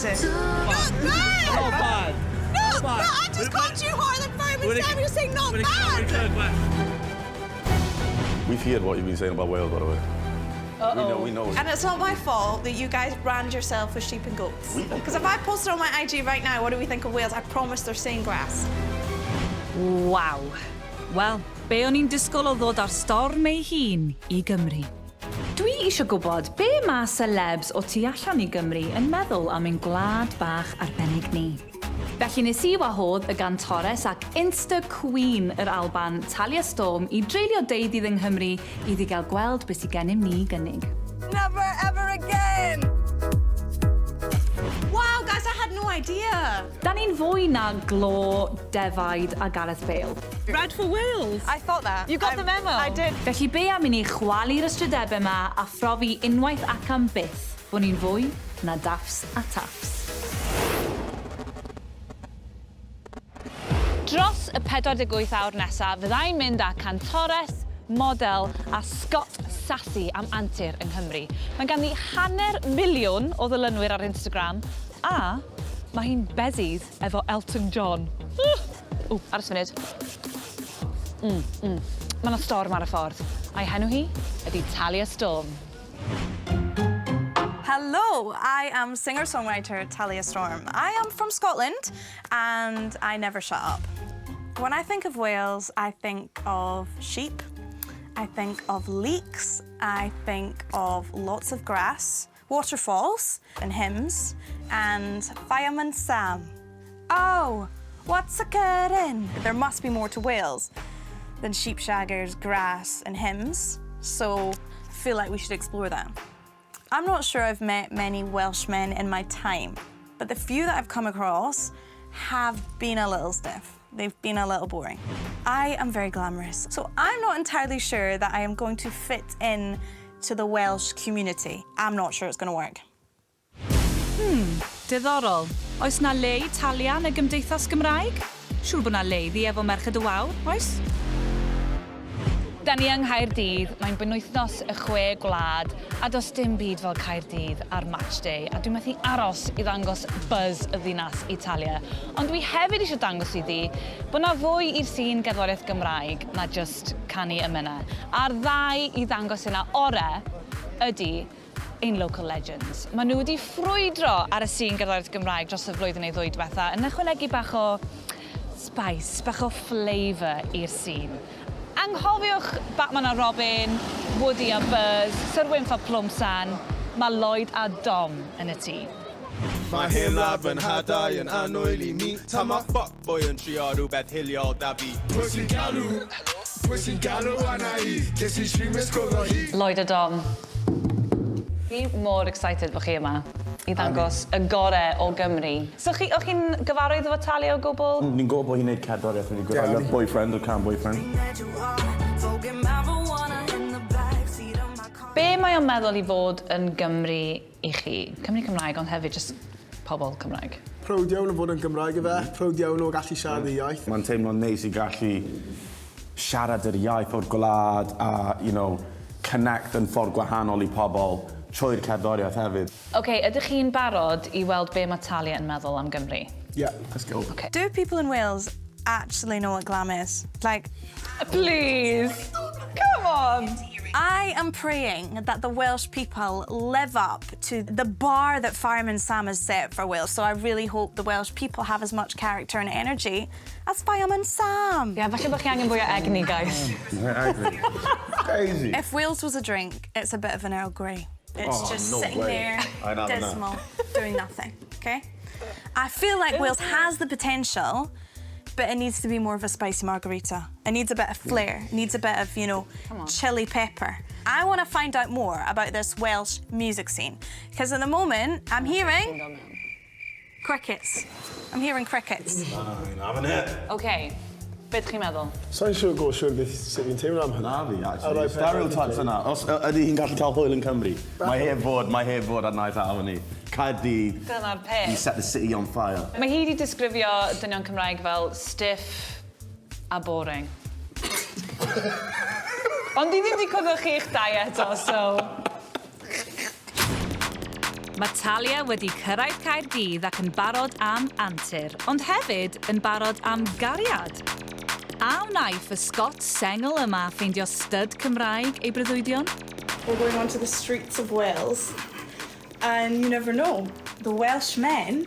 Impressive. Not bad! Not bad. Not bad. bad! I just called you Harlan Fireman Sam, you're saying not bad! We've heard what you've been saying about Wales, by the way. Uh-oh. We know, we know. And it's not my fault that you guys brand yourself as sheep and goats. Because if I posted on my IG right now, what do we think of Wales? I promise they're saying grass. Waw. Wel, be o'n i'n disgwyl o ddod â'r storm ei hun i Gymru? Dwi eisiau gwybod be mae celebs o tu allan i Gymru yn meddwl am ein gwlad bach arbennig ni. Felly nes i wahodd y gantores ac Insta Queen yr Alban, Tallia Storm, i dreulio deuddydd yng Nghymru iddi gael gweld beth sydd gennym ni i gynnig. Never ever again! Wow, guys, I had no idea. Da ni'n fwy na glo, defaid a Gareth Bale. Red for Wales. I thought that. You got the memo. I did. Felly be am i ni chwalu'r ystrydebau yma a phrofi unwaith ac am byth bod ni'n fwy na daffs a taffs. Dros y 48 awr nesaf, fyddai'n mynd â cantores, model a Scott Sassy am antur yng Nghymru. Mae ganddi 500,000 o ddilynwyr ar Instagram a mae hi'n besties efo Elton John. Ww, aros funud. Mae 'na storm ar y ffordd, a'i henw hi ydy Tallia Storm. Hello, I am singer-songwriter Tallia Storm. I am from Scotland and I never shut up. When I think of Wales, I think of sheep, I think of leeks, I think of lots of grass, waterfalls and hymns, and Fireman Sam. Oh, what's a curtain? There must be more to Wales than sheep shaggers, grass and hymns, so I feel like we should explore that. I'm not sure I've met many Welshmen in my time, but the few that I've come across have been a little stiff. They've been a little boring. I am very glamorous, so I'm not entirely sure that I am going to fit in to the Welsh community. I'm not sure it's going to work. Diddorol. Oes na le i Tallia yn y Gymdeithas Gymraeg? Siŵr bod na le iddi efo Merched y Wawr, oes? Da ni yng Nghaerdydd, mae'n benwythnos y chwe gwlad, a does dim byd fel Caerdydd ar match day, a dwi'n methu aros i ddangos buzz y ddinas i Tallia. Ond dwi hefyd eisiau dangos iddi bod na fwy i'r sîn gerddoriaeth Gymraeg na just canu emynau. A'r ddau i ddangos yna ore ydy ein local legends. Maen nhw wedi ffrwydro ar y sîn gerddoriaeth Gymraeg dros y flwyddyn neu ddwy diwetha, yn ychwanegu bach o spice, bach o flavour i'r sîn. Anghofiwch Batman a Robin, Woody a Buzz, Syr Wynff a Plwmsan, mae Lloyd a Dom yn y tŷ. Mae hen ladd fy nhadau yn annwyl i mi. Ta ma fuckboy yn trio rhywbeth hiliol da fi. Pwy sy'n galw? Pwy sy'n galw arna i? Ges i stream ysgol hi. Lloyd a Dom. Fi mor excited bod chi yma i ddangos y gore o Gymru. So chi, o'ch chi'n gyfarwydd efo Tallia o gwbl? Ni'n gwybod bod hi'n neud cerddoriaeth really good. I love Boyfriend, o'r cân Boyfriend. Be mae o'n meddwl i fod yn Gymru i chi? Cymru Cymraeg, ond hefyd just pobl Cymraeg. Proud iawn o fod yn Gymraeg i fe, proud iawn o gallu siarad y iaith. Mae'n teimlo'n neis i gallu siarad yr iaith o'r gwlad a, connect yn ffordd gwahanol i pobl trwy'r cerddoriaeth hefyd. OK, ydych chi'n barod i weld be mae Tallia yn meddwl am Gymru? Yeah. Let's go. Okay. Do people in Wales actually know what glam is? Like, Please! Come on! I am praying that the Welsh people live up to the bar that Fireman Sam has set for Wales. So I really hope the Welsh people have as much character and energy as Fireman Sam. Ie, yeah, falle bod chi angen fwy o egni, guys. Crazy. If Wales was a drink, it's a bit of an Earl Grey. It's Oh, just no sitting way. there, I'm having that. dismal, doing nothing, okay? I feel like Wales has the potential, but it needs to be more of a spicy margarita. It needs a bit of flair. It needs a bit of chili pepper. I want to find out more about this Welsh music scene because at the moment I'm hearing crickets. I'm hearing crickets. I'm having it. OK, beth chi'n meddwl? Sa'n siŵr go siŵr beth sut fi'n teimlo am hynna. Na fi, Ar rai actually. pethau Stereotypes fi'n yna. Os ydy hi'n gallu cael hwyl yn Cymru, mae heb fod ar Night Out ni. Caerdydd, Dyna'r peth. you set the city on fire. Mae hi wedi disgrifio dynion Cymraeg fel stiff a boring. Ond di ddim wedi cwrdd â chi eich dau eto, so. Mae Talia wedi cyrraedd Caerdydd ac yn barod am antur, ond hefyd yn barod am gariad. A wnaiff y Sgot sengl yma ffeindio stud Cymraeg ei breuddwydion? We're going onto the streets of Wales, and you never know. The Welsh men,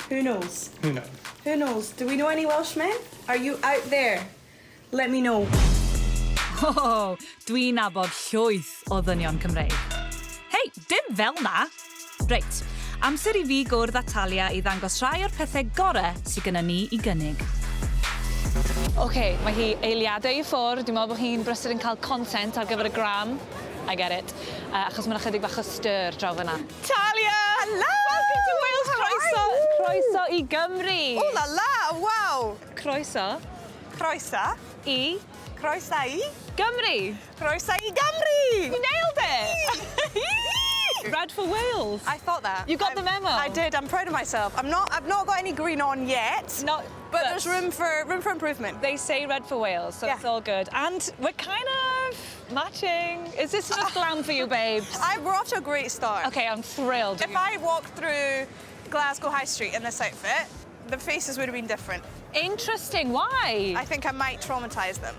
who knows? Who knows? Who knows? Do we know any Welsh men? Are you out there? Let me know. Oh, dwi'n nabod llwyth o ddynion Cymreig. Hei, dim fel na! Reit, amser i fi gwrdd â Talia i ddangos rhai o'r pethau gorau sydd gyda ni i gynnig. OK, mae hi eiliadau i ffwrdd. Dwi'n meddwl bod hi'n brysur yn cael content ar gyfer y gram. I get it. Achos mae'n ychydig bach o stir draw fyna. Talia! Hello! Welcome to Wales! How are Croeso! you? Croeso i Gymru! Oh la la, wow! Croeso Croeso. I Croeso i. Gymru! Croeso i Gymru! You nailed it! Red for Wales. I thought that. You got the memo. I did. I'm proud of myself. I'm not. I've not got any green on yet. Not, But there's room for improvement. They say red for Wales, so Yeah. it's all good. And we're kind of matching. Is this enough glam for you, babes? We're off to a great start. Okay, I'm thrilled. If I walked through Glasgow High Street in this outfit, the faces would have been different. Interesting. Why? I think I might traumatise them.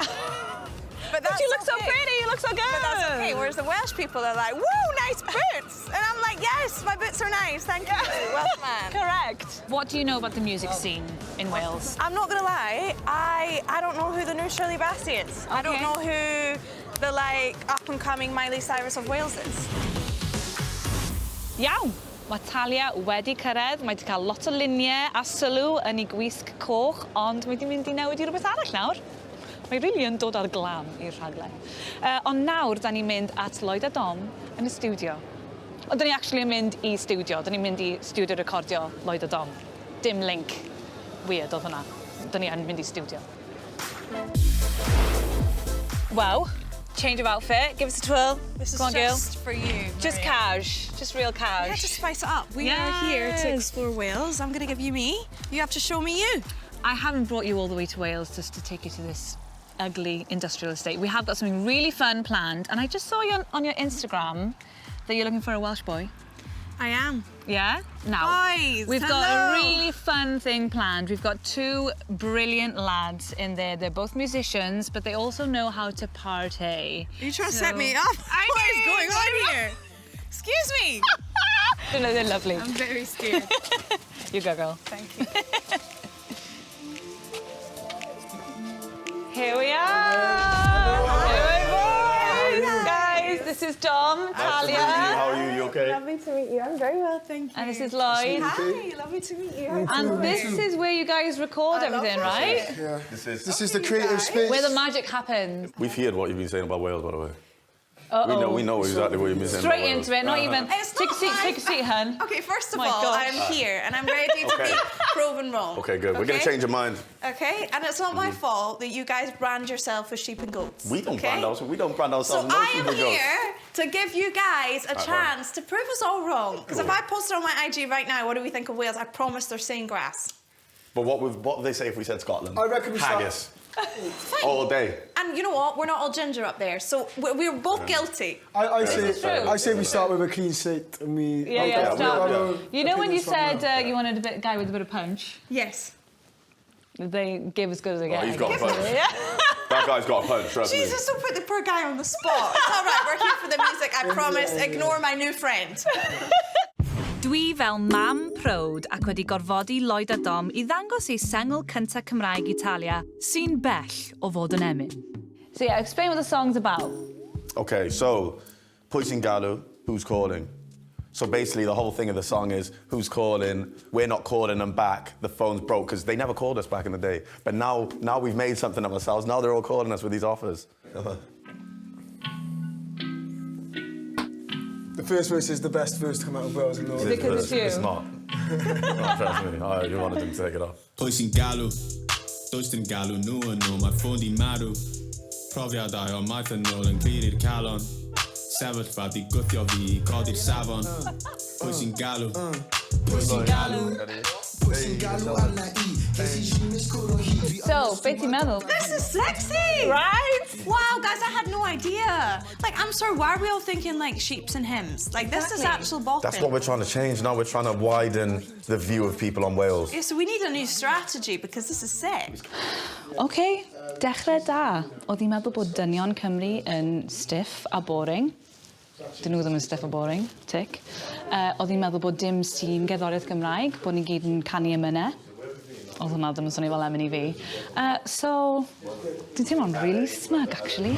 But that's But you look so okay. pretty. You look so good. But that's okay. Whereas the Welsh people are like, "Whoa, nice boots," and I'm like, "Yes, my boots are nice. Thank you, Welsh man." Correct. What do you know about the music scene in Wales? I'm not gonna lie, I don't know who the new Shirley Bassey is. I don't know who the, like, up and coming Miley Cyrus of Wales is. Iawn. Mae Talia wedi cyrraedd, mae wedi cael lot o luniau a sylw yn ei gwisg coch, ond mae wedi mynd i newid i rhywbeth arall nawr. Mae rili yn dod ar glam i'r rhaglen. Ond nawr, da ni'n mynd at Lloyd a Dom yn y stiwdio. Ond da ni actually yn mynd i stiwdio, da ni'n mynd i stiwdio recordio Lloyd a Dom. Dim link weird oedd hwnna. Da ni yn mynd i stiwdio. Wow, change of outfit, give us a twirl. This is Go on, girl. Just for you. Just Maria. cash, just real cash. We had to spice it up. We are here to explore Wales. I'm going to give you me. You have to show me you. I haven't brought you all the way to Wales just to take you to this ugly industrial estate. We have got something really fun planned, and I just saw you on your Instagram that you're looking for a Welsh boy. I am. Yeah? Now, Boys, we've got a hello. Really fun thing planned. We've got two brilliant lads in there. They're both musicians, but they also know how to party. Are you trying to set me up? I What is mean, going on here? Excuse me. No, they're lovely. I'm very scared. You go, girl. Thank you. Here we are. Here we boys. Guys, this is Dom, Talia. How are you? You okay? Lovely to meet you. I'm very well, thank you. And this is Lloyd. Hi, lovely to meet you. And this is where you guys record I love everything, this. Right? Yeah. This is. This is the creative space. Where the magic happens. We've heard what you've been saying about Wales, by the way. We know exactly what you've been saying Straight about Wales. Into it, not even. It's Take a not seat, my take a seat, hun. Okay, first of My all, gosh. I'm here and I'm ready to Okay. be proven wrong. Okay, good. We're gonna Okay? change your mind. Okay, and it's not my fault that you guys brand yourself as sheep and goats. We don't Okay? brand ourselves. We don't brand So ourselves. No I sheep am and goats. here to give you guys a Right, chance to prove us all wrong. Because if Cool. I posted on my IG right now, "What do we think of Wales?" I promise they're saying grass. But what would they say if we said Scotland? I reckon we start- Haggis. Fine. All day. And you know what? We're not all ginger up there, so we're both guilty. I is say true. I say we start with a clean slate and we Yeah, Okay, start. yeah. You know when you opinions from said now. you wanted a bit guy with a bit of punch? Yes. They give as good as they get. Oh, he's got a I guess. punch. Yeah. That guy's got a punch, trust me. Jesus, don't put the poor guy on the spot. It's all right, we're here for the music, I promise. Ignore my new friend. Dwi fel mam prowd ac wedi gorfodi Lloyd a Dom i ddangos ei sengl cyntaf Cymraeg i Talia, sy'n bell o fod yn emyn. So yeah, explain what the song's about. Okay, so Pwy sy'n galw, who's calling? So basically, the whole thing of the song is who's calling? We're not calling them back. The phone's broke because they never called us back in the day. But now we've made something of ourselves. Now they're all calling us with these offers. The first verse is the best verse to come out of Wales in all. Because it's you. It's not. Not, trust me. I you wanted them to take it off. Pwy sy'n galw? Does dim galw nhw yn ôl, mae'r ffôn di marw. Profiadau o maith yn ôl yn clir i'r calon. Sefyllfa di gwthio fi i codi'r safon. Pwy sy'n galw? Pwy sy'n galw? Pwy sy'n galw arna i? So, beth ti'n meddwl? This is sexy! Right? Wow, guys, I had no idea. Like, I'm sorry, why are we all thinking like sheeps and hymns? Like, this is Exactly. actual bopping. That's what we're trying to change now. We're trying to widen the view of people on Wales. Yeah, so we need a new strategy because this is sick. OK, dechrau da. Oedd hi'n meddwl bod dynion Cymru yn stiff a boring. Dyn nhw ddim yn stiff a boring, tick. Oedd hi'n meddwl bod dim scene gerddoriaeth Gymraeg, bod ni gyd yn canu emynau. Oedd hwnna ddim yn swnio fel emyn i fi. So, dwi'n teimlo'n really smug, actually.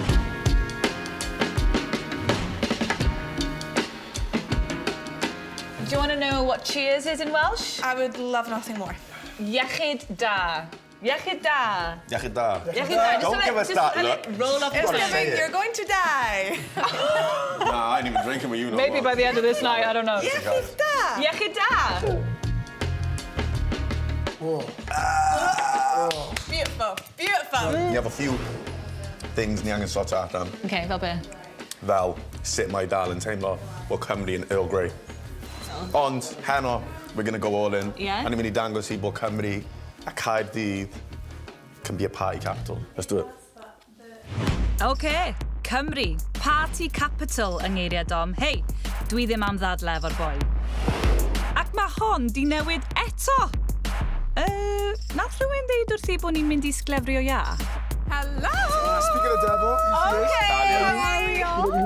Do you want to know what cheers is in Welsh? I would love nothing more. Iechyd da. Iechyd da. Iechyd da. Iechyd da. Just Don't let give us just that let look. it roll off It's Gotta the say giving, it. you're going to die. Nah, I ain't even drinking with you no Maybe more. by the end of this night, I don't know. Iechyd da. Iechyd da. Beautiful, beautiful. You have a few things ni angen sorto allan. OK, fel be? Fel sut mae dal yn teimlo bod Cymru yn Earl Grey. Ond heno, we're going to go all in. Yeah. A ni'n mynd i dangos i bod Cymru a Caerdydd can be a party capital. Let's do it. OK, Cymru, party capital yng ngeiriau Dom. Hei, dwi ddim am ddadle efo'r boi. Ac mae hon di newid eto. Nath rhywun ddeud wrthi bod ni'n mynd i sglefrio iâ? Hello. Speaking of devil, Okay.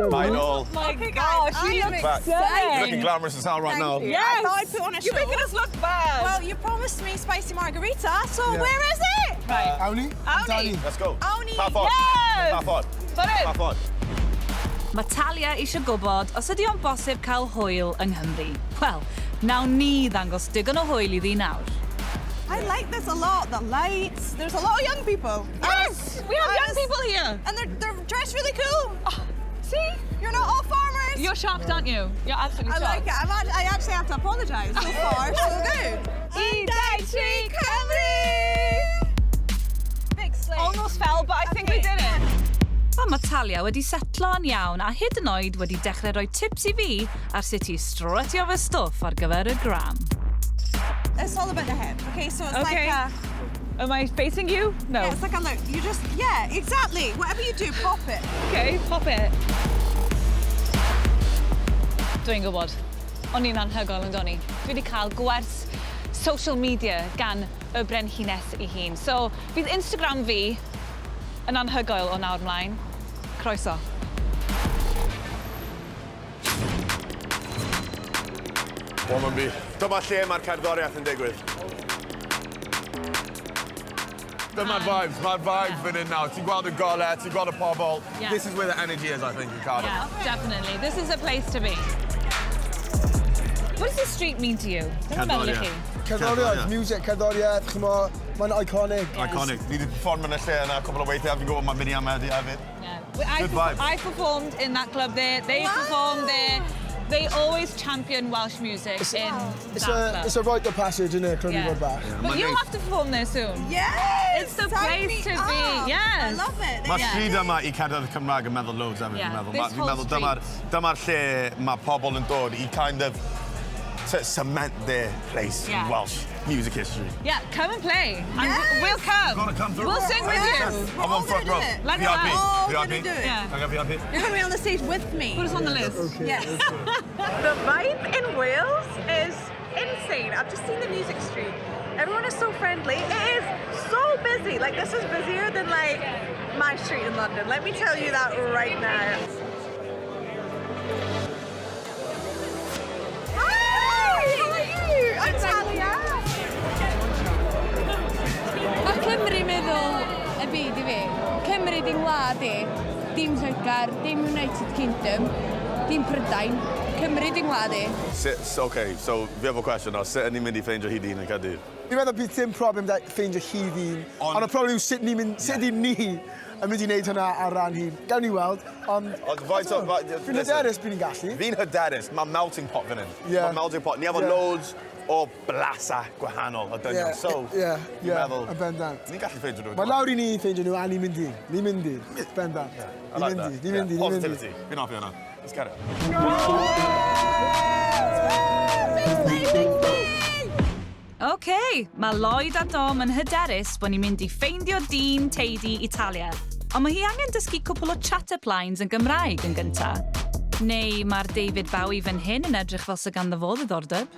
Mine all. My Okay, gosh, guys, you I look am Back. stunning. Looking glamorous as hell right now. you. Yes. I thought I'd put on a You're show. making us look bad. Well, you promised me spicy margarita, so Yeah. where is it? Right. Awn ni? Awn ni. Let's go. Awn ni. Half on. Yes! Half on. Put it. Half on. Mae Talia eisiau gwybod os ydy o'n bosib cael hwyl yng Nghymru. Wel, nawn ni ddangos digon o hwyl iddi nawr. I like this a lot. The lights. There's a lot of young people. Yes, we have I young people here. And they're dressed really cool. See? You're not all farmers. You're shocked, aren't you? You're absolutely I shocked. like it. I actually have to apologise. So far, so good. Un, dau, tri, Cymru! Big slay. Almost fell, but I think we Okay. did it. Wel, mae Talia wedi setlo yn iawn a hyd yn oed wedi dechrau rhoi tips i fi ar sut i strutio fy stwff ar gyfer y gram. It's all about the hip. Okay, so it's Okay. like a Am I facing you? No. yeah, it's like a look. You just yeah, exactly. Whatever you do, pop it. Okay, pop it. Dwi'n gwybod. O'n i'n anhygoel yn do'n i. Dwi wedi cael gwers social media gan y brenhines ei hun. So, fydd Instagram fi yn anhygoel o nawr ymlaen. Croeso. Womanby. Dyma lle mae'r cerddoriaeth yn digwydd. Dyma'r vibes, mae'r vibes fan hyn nawr. Ti'n gweld y golau, ti'n gweld y pobl. Yeah. This is where the energy is, I think, in Cardiff. Yeah, definitely. This is a place to be. What does this street mean to you? Beth meddwl i chi? Cerddoriaeth, music, cerddoriaeth, chimo, mae'n iconic. Iconic. Ni wedi perform yn y lle yna cwpl o weithiau. Fi'n gwybod mae Miriam wedi hefyd. Yeah. Good vibes. I performed in that club there. They performed there. They always champion Welsh music in It's that a, club. it's a rite of passage, isn't it, Clwb Yeah. Ifor Bach. But you'll have to perform there soon. Yes! It's the Sign place me to be, up. yes. I love it. Mae Yeah. stryd yma i cerdded Cymraeg yn meddwl loads hefyd, Yeah, fi'n meddwl. this Fi'n whole meddwl dyma'r dyma lle mae pobl yn dod i kind of to cement their place Yeah. in Welsh music history. Yeah, come and play. And Yes. we'll come. Gotta come through. We'll sing with Yes. you. We're I'm all on front gonna row. do it. Let's VIP. go. All VIP. gonna do it. Yeah. Can I get VIP? You're going to be on the stage with me. Put us on the list. Yes. The vibe in Wales is insane. I've just seen the music street. Everyone is so friendly. It is so busy. Like this is busier than like my street in London. Let me tell you that right now. Hi! How are you? I'm Talia. Mae Cymru meddwl y byd i fi. Cymru di'n wlad i, dim Lloegr, dim United Kingdom, dim Prydain. Cymru di'n wlad i. Sut, okay, so fi efo cwestiwn nawr, sut ydyn ni'n mynd i ffeindio hyd un yn Caerdydd? Fi'n meddwl bydd dim problem da ffeindio hyd un, ond y problem yw sut ni'n mynd, sut ydy ni yn mynd i wneud hwnna ar ran hi. Gawn ni weld, ond... Ond faint o- Fi'n hyderus bydd ni'n gallu. Fi'n hyderus, mae melting pot fan hyn. Yeah. Mae melting pot. Ni efo loads o blasa gwahanol o dynion. Yeah, So, yeah, fi'n meddwl... yn bendant. Ni'n gallu ffeindio nhw. Mae lawr i ni ffeindio nhw, a ni'n mynd i. Ni'n mynd i. Bendant. I Ni'n like mynd i, that. ni'n mynd i, ni'n mynd i. Positivity. Fi'n hoffi hwnna. Let's get it. OK, OK, mae Lloyd a Dom yn hyderus bod ni'n mynd i ffeindio dyn teidi i Talia. Ond mae hi angen dysgu cwpl o chat-up lines yn Gymraeg yn gynta. Neu mae'r David Bowie fan hyn yn edrych fel sy ganddo fo ddiddordeb.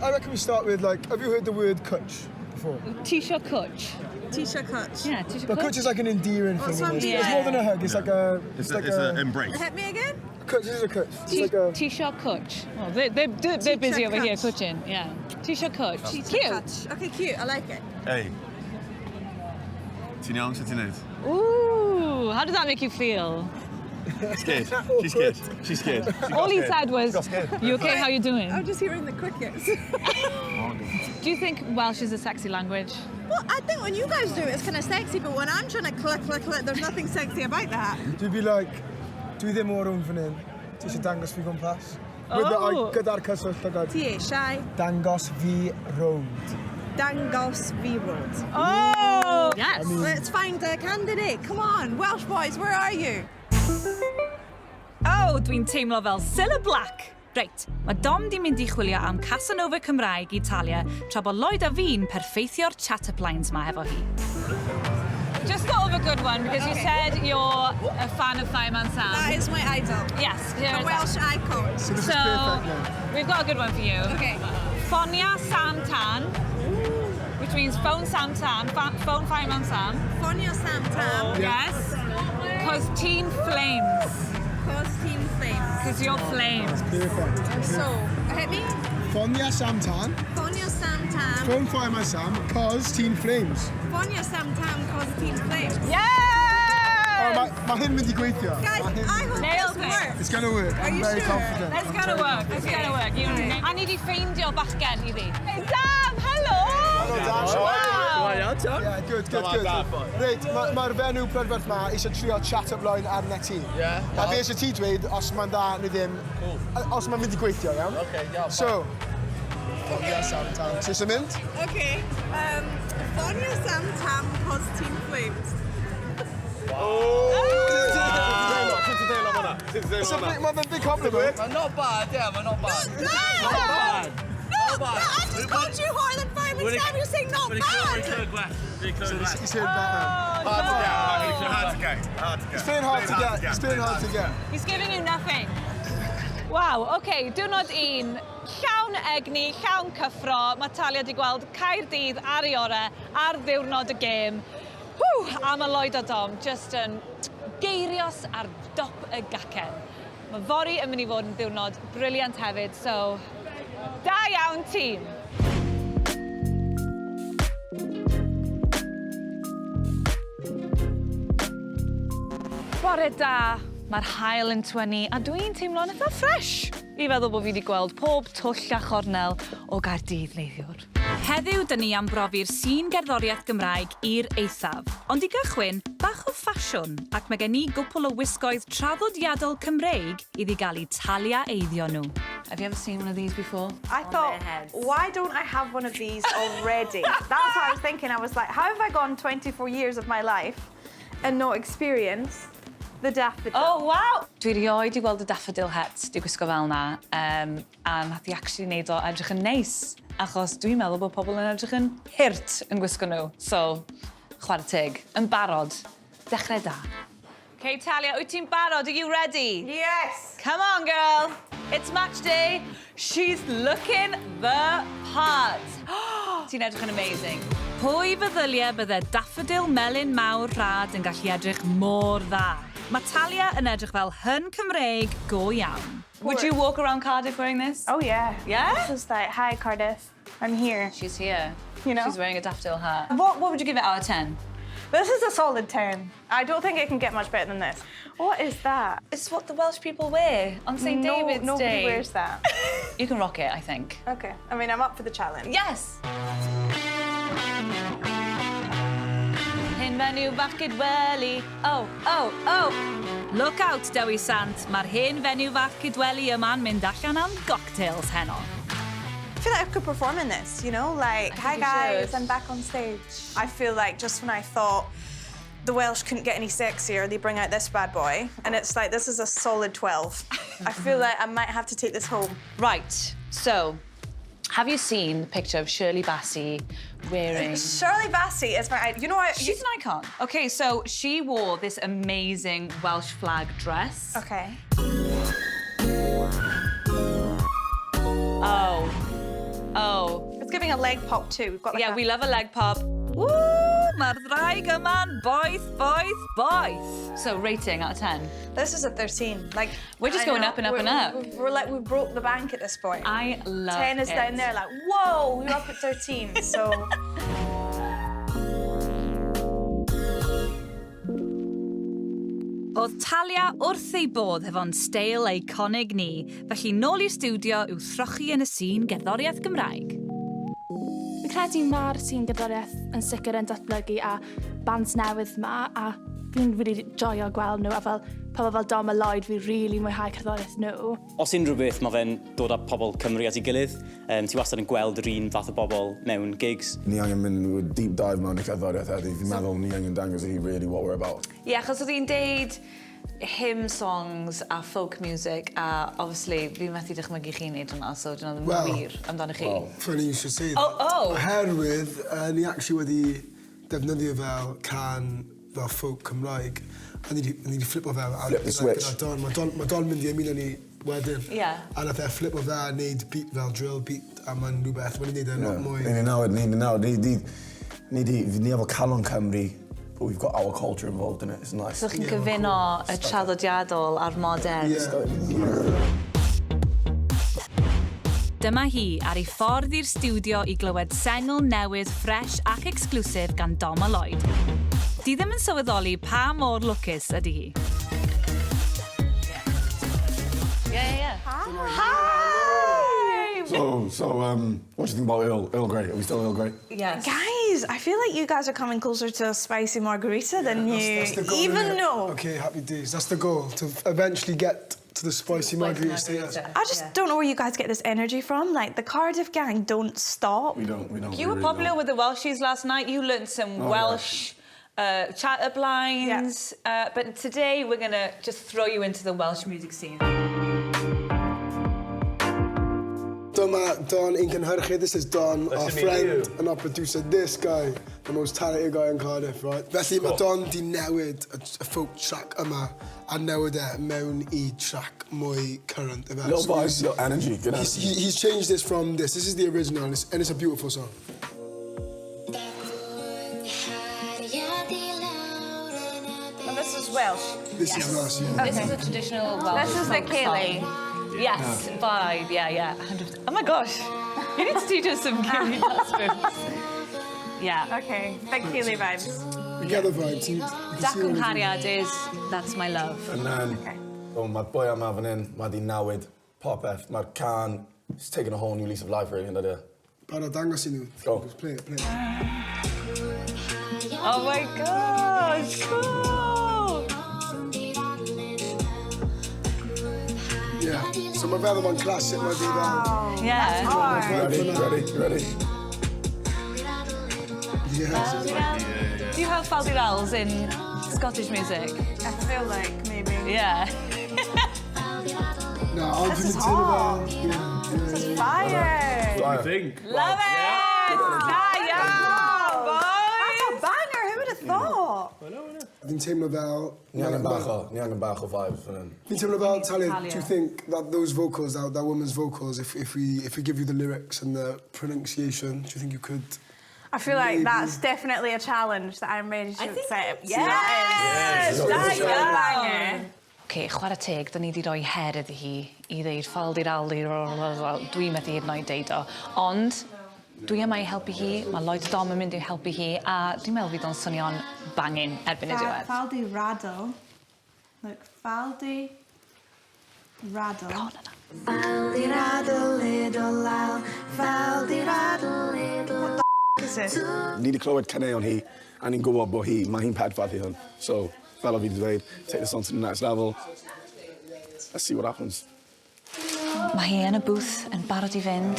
I reckon we start with, like, have you heard the word cwtch before? Tisio cwtch? Tisha Cwtch. Yeah, tisio But cwtch is like an endearing thing. What's isn't it? one? It's more than a hug, it's like a... It's, like a, it's an embrace. Hit me again? Cwtch, this is a cwtch. It's like a... Tisio cwtch. Well, they're busy over here cwtching, yeah. Tisio cwtch. Tisha Cute. Cwtch. Okay, cute. I like it. Hey. Ti'n iawn, sut ti'n neud? Ooh, how does that make you feel? Scared. She's scared. She's scared. She got All he scared. said was, She got scared. you okay, how you doing? I'm just hearing the crickets. Do you think Welsh is a sexy language? Well, I think when you guys do it, it's kind of sexy, but when I'm trying to click, click, click, there's nothing sexy about that. Dwi'n be like, dwi ddim o'r rownd fan hyn. Ti eisiau dangos fi gwmpas? With the, Oh. like, gyda'r cyswllt llygad. Ti eisiau Dangos fi rownd. dangos fi rownd. Oh! Yes. Let's find a candidate. Come on, Welsh boys, where are you? Oh, dwi'n teimlo fel Cilla Black. Reit, mae Dom di mynd i chwilio am Casanova Cymraeg i Talia, tra bod Lloyd a fi'n perffeithio'r chat-up lines ma hefo hi. Just thought of a good one because you said you're a fan of Fireman Sam. That is my idol. Yes, here A is Welsh icon. So this So is perfect now. we've got a good one for you. Okay. Ffonia Sam Tân, which means phone Sam Tân, phone Fireman Sam. Ffonio Sam Tam. Yes. Cos ti'n flames. Cos ti'n flames. Cos you're flames. Perfect. So, hit me. Ffonia Sam Tân, Ffonio Sam Tam. phone Fireman Sam, cos ti'n flames. Ffonio Sam Tam cos ti'n flames. Yes! Oh, mae ma hyn mynd i gweithio. Guys, Ma' hyn- I hope Nailed this it. works. It's gonna work. Are I'm you very sure? confident. It's I'm gonna very work. It's gonna work. You Right. A ni di ffeindio bachgen i fi. Hey, Daf, hello! Hello, Daf. Wow! Yeah, good, good, good. Reit, mae'r ma fenyw prydferth ma eisiau trio chat-up line arna ti. Yeah. A fi eisiau ti dweud os mae'n dda neu ddim. Cool. Os mae'n mynd i gweithio, iawn? Okay, yeah. So, Ffonia Sam Tân. Ti eisiau mynd? Okay. Ffonio Sam Tam cos ti'n flames. It's a big, mae'n big compliment. Mae'n not bad, yeah, mae'n not bad. Not bad. Not bad. I just called you hotter than Fireman Sam. You're saying not bad. So he's heard better. Hard to get. Hard to get. Hard to get. It's been hard to get. It's been hard to get. He's giving you nothing. Waw, oce, okay, diwrnod un. Llawn egni, llawn cyffro. Mae Talia wedi gweld Caerdydd ar ei orau ar ddiwrnod y gêm. Ww, a mae Lloyd a Dom just yn geirios ar dop y gacen. Mae fory yn mynd i fod yn ddiwrnod brilliant hefyd, so da iawn tîm! Bore da, mae'r haul yn twynnu a dwi'n teimlo'n eitha fresh i feddwl bod fi wedi gweld pob twll a chornel o Gaerdydd neithiwr. Heddiw, dyn ni am brofi'r sîn gerddoriaeth Gymraeg i'r eithaf. Ond i gychwyn, bach o ffasiwn, ac mae gen i gwpl o wisgoedd traddodiadol Cymreig iddi gael eu Talia eiddio nhw. Have you ever seen one of these before? I thought, why don't I have one of these already? That's what I was thinking. I was like, how have I gone 24 years of my life and not experienced the daffodil? Oh, wow! Dwi rioed 'di gweld y daffodil het 'di gwisgo fel 'na, a nath hi actually neud o edrych yn neis, achos dwi'n meddwl bod pobl yn edrych yn hurt yn gwisgo nhw. So, chwarae teg, yn barod. Dechrau da. Okay, Talia, wyt ti'n barod? Are you ready? Yes! Come on, girl. It's match day. She's looking the part. Ti'n edrych yn amazing. Pwy feddyliau bydde daffodil melyn mawr rhad yn gallu edrych mor dda? Mae Talia yn edrych fel hun Cymreig go iawn. Would you walk around Cardiff wearing this? Oh, yeah. Yeah? Just like, hi, Cardiff. I'm here. She's here. You know? She's wearing a daffodil hat. What would you give it out of 10? This is a solid 10. I don't think it can get much better than this. What is that? It's what the Welsh people wear on St No, David's nobody Day. wears that. You can rock it, I think. Okay. I mean, I'm up for the challenge. Yes! Hen fenyw fach Cydweli. Oh, oh, oh! Look out, Dewi Sant, mae'r hen fenyw fach Cydweli yma'n mynd allan am cocktails heno. I feel like I could perform in this, you know? Like, I hi think you guys, should. I'm back on stage. I feel like just when I thought the Welsh couldn't get any sexier, they bring out this bad boy. And it's like, this is a solid 12. I feel like I might have to take this home. Right, so, Have you seen the picture of Shirley Bassey wearing... Shirley Bassey is my... You know what? She's an icon. Okay, so she wore this amazing Welsh flag dress. Okay. Oh. Oh. It's giving a leg pop too. We've got like Yeah, a... we love a leg pop. Woo! Mae'r ddraig yma'n boeth, boeth, boeth. So, rating out of 10. This is a 13. Like We're just I going know. up and up We're- and up. We're like we broke the bank at this point. I love 10 is it. down there like, whoa, we're up at 13. So Oedd Talia wrth ei bodd hefo'n steil eiconig ni, felly nôl i'r stiwdio i'w throchi yn y sîn gerddoriaeth Gymraeg. Fi'n credu mae'r sîn gerddoriaeth yn sicr yn datblygu a bands newydd ma a fi'n really joio gweld nhw a fel pobl fel Dom a Lloyd fi really mwynhau cerddoriaeth nhw. Os unrhyw beth, mae fe'n dod â pobl Cymru at ei gilydd. Ti wastad yn gweld yr un fath o bobl mewn gigs. Ni angen mynd with deep dive mewn i cerddoriaeth heddi. Fi'n meddwl ni angen dangos i hi really what we're about. Ie, yeah, achos oedd hi'n deud hymn songs a folk music a obviously fi methu dychmygu chi'n neud hwnna, so dyna ddim Wel, wir amdano chi. Funny you should say that. Oh, oh. Oherwydd, ni actually wedi defnyddio fel cân fel folk Cymraeg. A ni di flipo fel. Flip the switch. Gyda Don. Mae Don mynd i ymuno ni wedyn. A nath e flipo fe a neud beat fel drill beat a mae'n rhywbeth. Mae'n neud e lot mwy. Ni nawr, ni efo calon Cymru, but we've got our culture involved in it. It's nice. So chi'n cyfuno y traddodiadol a'r modern. Yeah. Dyma hi ar ei ffordd i'r stiwdio i glywed sengl newydd fresh ac exclusive gan Dom a Lloyd. Di ddim yn sylweddoli pa mor lwcus ydy hi. Yeah. Hi! So, what do you think about Earl Grey? Are we still Earl Grey? Yes. Guys, I feel like you guys are coming closer to a spicy margarita than you That's the goal, even innit? know. Okay, happy days. That's the goal, to eventually get to the spicy margarita status. I just don't know where you guys get this energy from. Like, the Cardiff gang don't stop. We don't. You we were really popular don't. with the Welshies last night. You learned some Oh, Welsh chat-up lines. But today we're going to just throw you into the Welsh music scene. Dyma Don ein cynhyrchydd. This is Don, Nice our to meet friend you. and our producer. This guy, the most talented guy in Cardiff, right? Felly mae Don di newid y folk track yma a newid e mewn i track mwy current. Ife? Little So vibes, he's- little energy. Good He's, energy. he's changed this from this. This is the original, and it's a beautiful song. And this is Welsh. This is Welsh, yeah. This is a traditional Welsh This is the folk song. Ceilidh. Yes, vibe, yeah, 100%. Oh my gosh, you need to teach us some Ceilidh dance moves. Yeah. Okay, big Ceilidh vibes. You get the vibe. So you can see Dacw what I do. Nghariad is, that's my love. And then, oh, mae boi yma fan hyn, mae di newid popeth. Mae'r cân, it's taken a whole new lease of life, really, yn dydi? Barod dangos i nhw. Go. Just play it, play it. Oh my gosh, cool! Yeah. So mae feddwl mae'n classic, mae di fel... Yeah. Ready, ready, ready? Yeah. Do you have falderals in Scottish music? I feel like maybe. Yeah. No, ond This dwi'n is teimlo hot. fel... Yeah. Fire! Fire. Think. Love it! Da iawn, boys! That's a banger. Who would have thought? Fi'n teimlo fel... Ni angen bach o vibes fan hyn. Fi'n teimlo fel, Talia, Talia. do you think that those vocals, that woman's vocals, if we give you the lyrics and the pronunciation, do you think you could... I feel like Maybe. that's definitely a challenge that I'm ready to I think- accept. Yes! That Da is a iawn! banger. OK, chwarae teg, da ni wedi rhoi her iddi hi i ddeud ffaldiraldi, dwi'n methu hyd yn oed deud o. Ond dwi yma i helpu hi, mae Lloyd Dom yn mynd i helpu hi, a dwi'n meddwl fydd o'n swnio'n bangin erbyn y diwedd. Faldi Raddle. Look, Faldi Raddle. Bron yna. Faldi raddle little lal, faldi raddle little. What the is this? Ni wedi clywed caneuon hi, a ni'n gwybod bod hi, mae hi'n perffaith i hwn. So, fel o fi wedi dweud, take this on to the next level. Let's see what happens. Mae hi yn y booth yn barod i fynd.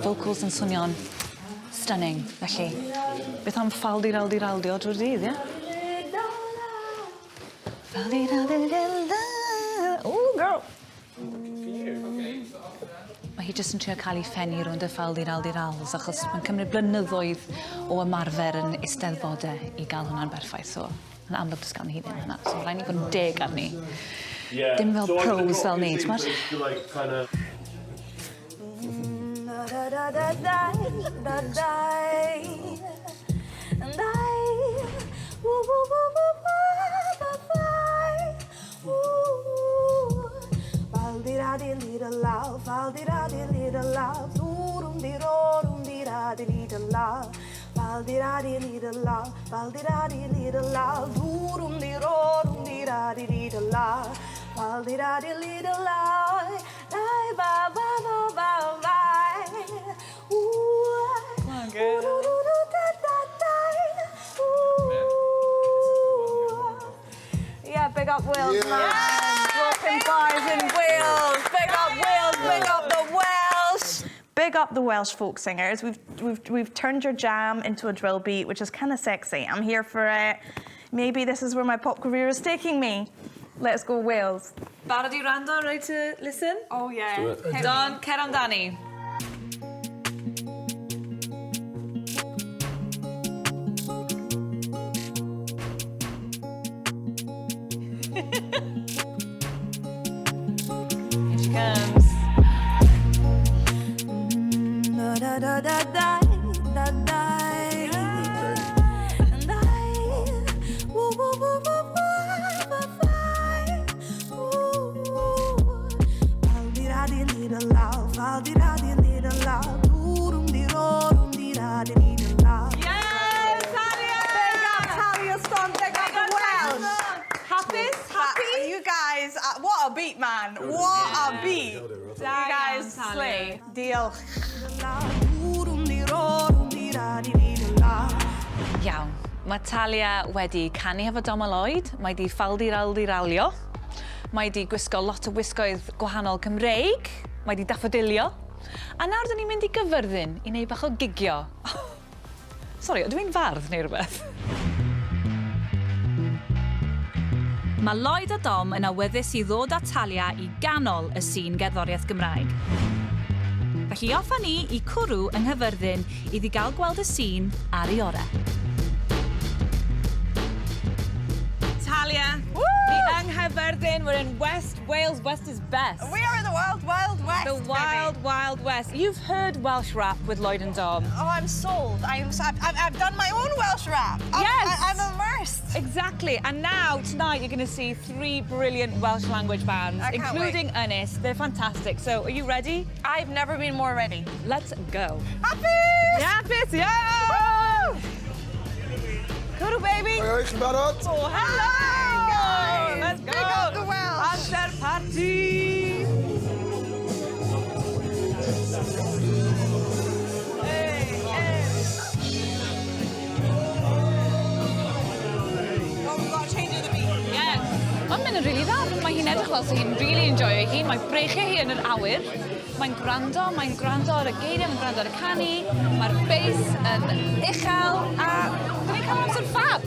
Vocals yn swnio'n stunning. Felly, beth am ffaldiraldiraldio drwy'r dydd, ie? Ffaldiraldiraldio. Ooh, girl. Mae Mae hi jyst yn trio cael ei phen hi rownd y ffaldiraldirals, achos mae'n cymryd blynyddoedd o ymarfer yn eisteddfodau i gael hwnna'n berffaith, so yn amlwg does ganddi hi ddim hwnna, so rhaid ni fod yn deg arni. Dim fel pros fel ni, t'mod? Yeah, big up Wales, yeah. Man. Walking bars in Wales. Big up Wales, big up the Welsh. Big up the Welsh folk singers. We've turned your jam into a drill beat, which is kind of sexy. I'm here for it. Maybe this is where my pop career is taking me. Let's go Wales. Barod i wrando, ready to listen? Oh yeah. Don, cer amdani. Here she comes. Da da da da da da. And I, woo woo woo woo woo woo. Yes, Talia! Big up Talia Storm, big up the Welsh. Hapus? Happy? You guys, what a beat, man. What a beat. You guys slay. Diolch. Iawn. Mae Talia wedi canu hefo Dom a Lloyd, mae di ffaldiraldiralio, mae di gwisgo lot o wisgoedd gwahanol Cymreig, mae di daffodilio, a nawr dyn ni'n mynd i Gyfyrddin i wneud bach o gigio. Sori, ydw i'n fardd neu rhywbeth? Mae Lloyd a Dom yn awyddus i ddod â Talia i ganol y sîn gerddoriaeth Gymraeg. Felly off â ni i Cwrw yng Nghyfyrddin iddi gael gweld y sîn ar ei orau. Talia, ni yng Nghyfyrddin, we're in West Wales, West is best. We are in the wild, wild west, The wild, baby. wild west. You've heard Welsh rap with Lloyd and Dom. Oh, I'm sold. I've done my own Welsh rap. Yes. I'm immersed. Exactly. And now, tonight, you're going to see three brilliant Welsh language bands, I can't including Ynys. They're fantastic. So, are you ready? I've never been more ready. Let's go. Happy! Hapus, yeah! Cwrw, baby! Oi, oi, chi'n barod? Oh, hello! Hi, guys! Let's go! Big up the Welsh! Amser party! Hey, hey. Oh, we've got to change the beat. Yeah. Mae'n mynd yn rili dda. Mae hi'n edrych fel sy'n hi'n really enjoyo hi. Mae breichiau hi yn yr awyr. Mae'n gwrando ar y geiriau, mae'n gwrando ar y canu. Mae'r bass yn uchel a dyn ni'n cael amser ffab.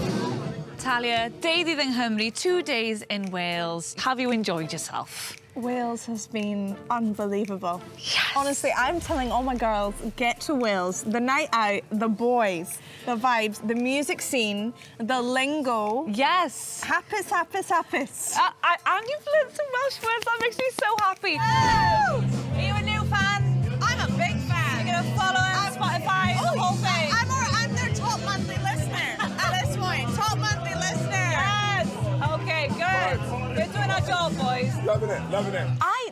Talia, deuddydd yng Nghymru, 2 days in Wales. Have you enjoyed yourself? Wales has been unbelievable. Yes. Honestly, I'm telling all my girls, get to Wales. The night out, the boys, the vibes, the music scene, the lingo. Yes. Hapus, hapus, hapus. And you've learned some Welsh words. That makes me so happy. Oh! Are you a new fan? I'm a big fan. You're gonna follow her on Spotify, the whole thing. I'm their top monthly listener at this point. Top monthly listener. Yes! Okay, good. We're doing our job, boys. Loving it, loving it.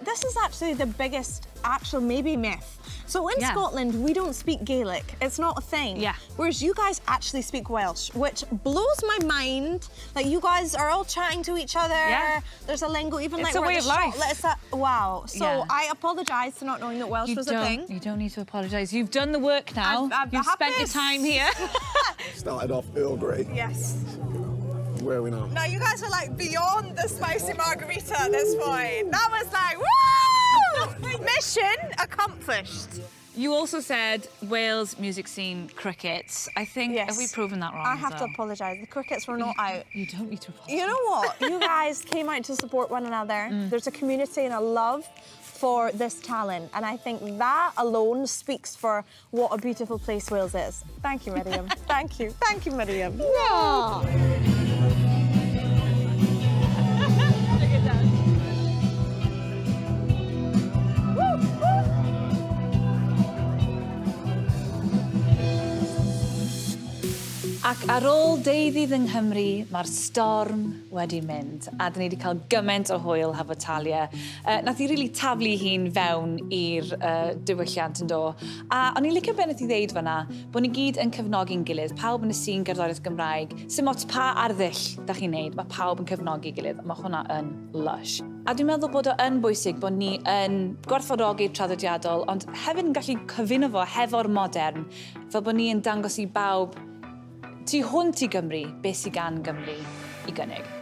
This is actually the biggest actual maybe myth. So in Yeah. Scotland, we don't speak Gaelic. It's not a thing. Yeah. Whereas you guys actually speak Welsh, which blows my mind. Like you guys are all chatting to each other. Yeah. There's a lingo, even It's like a we're way at of the shop, life. Like, it's a, wow. So Yeah. I apologise for not knowing that Welsh You was a don't, thing. you don't need to apologise. You've done the work now. You've spent your hapus. time here. Started off Earl Grey. Yes. Where are we now? Now you guys are like beyond the spicy margarita at this point. That was like, woo! Mission accomplished. You also said Wales music scene crickets. I think, Yes. have we proven that wrong? I have as to well? apologise. The crickets were not out. You don't need to apologise. You know what? You guys came out to support one another. There's a community and a love for this talent. And I think that alone speaks for what a beautiful place Wales is. Thank you, Miriam. Thank you. Thank you, Miriam. Yeah. Ac ar ôl deuddydd yng Nghymru, mae'r storm wedi mynd, a dyn ni wedi cael gymaint o hwyl hefo Talia. Nath hi really taflu hi'n fewn i'r diwylliant yn do. A o'n i'n licio be nath hi ddeud fanna, bod ni gyd yn cefnogi'n gilydd, pawb yn y sîn gerddoriaeth Gymraeg, sim ots pa arddull da chi'n neud, mae pawb yn cefnogi gilydd, a mae hwnna yn lush. A dwi'n meddwl bod o yn bwysig bod ni yn gwerthfawrogi'r traddodiadol, ond hefyd yn gallu cyfuno fo hefo'r modern, fel bod ni yn dangos i bawb tu hwnt i Gymru beth sydd gan Gymru i gynnig.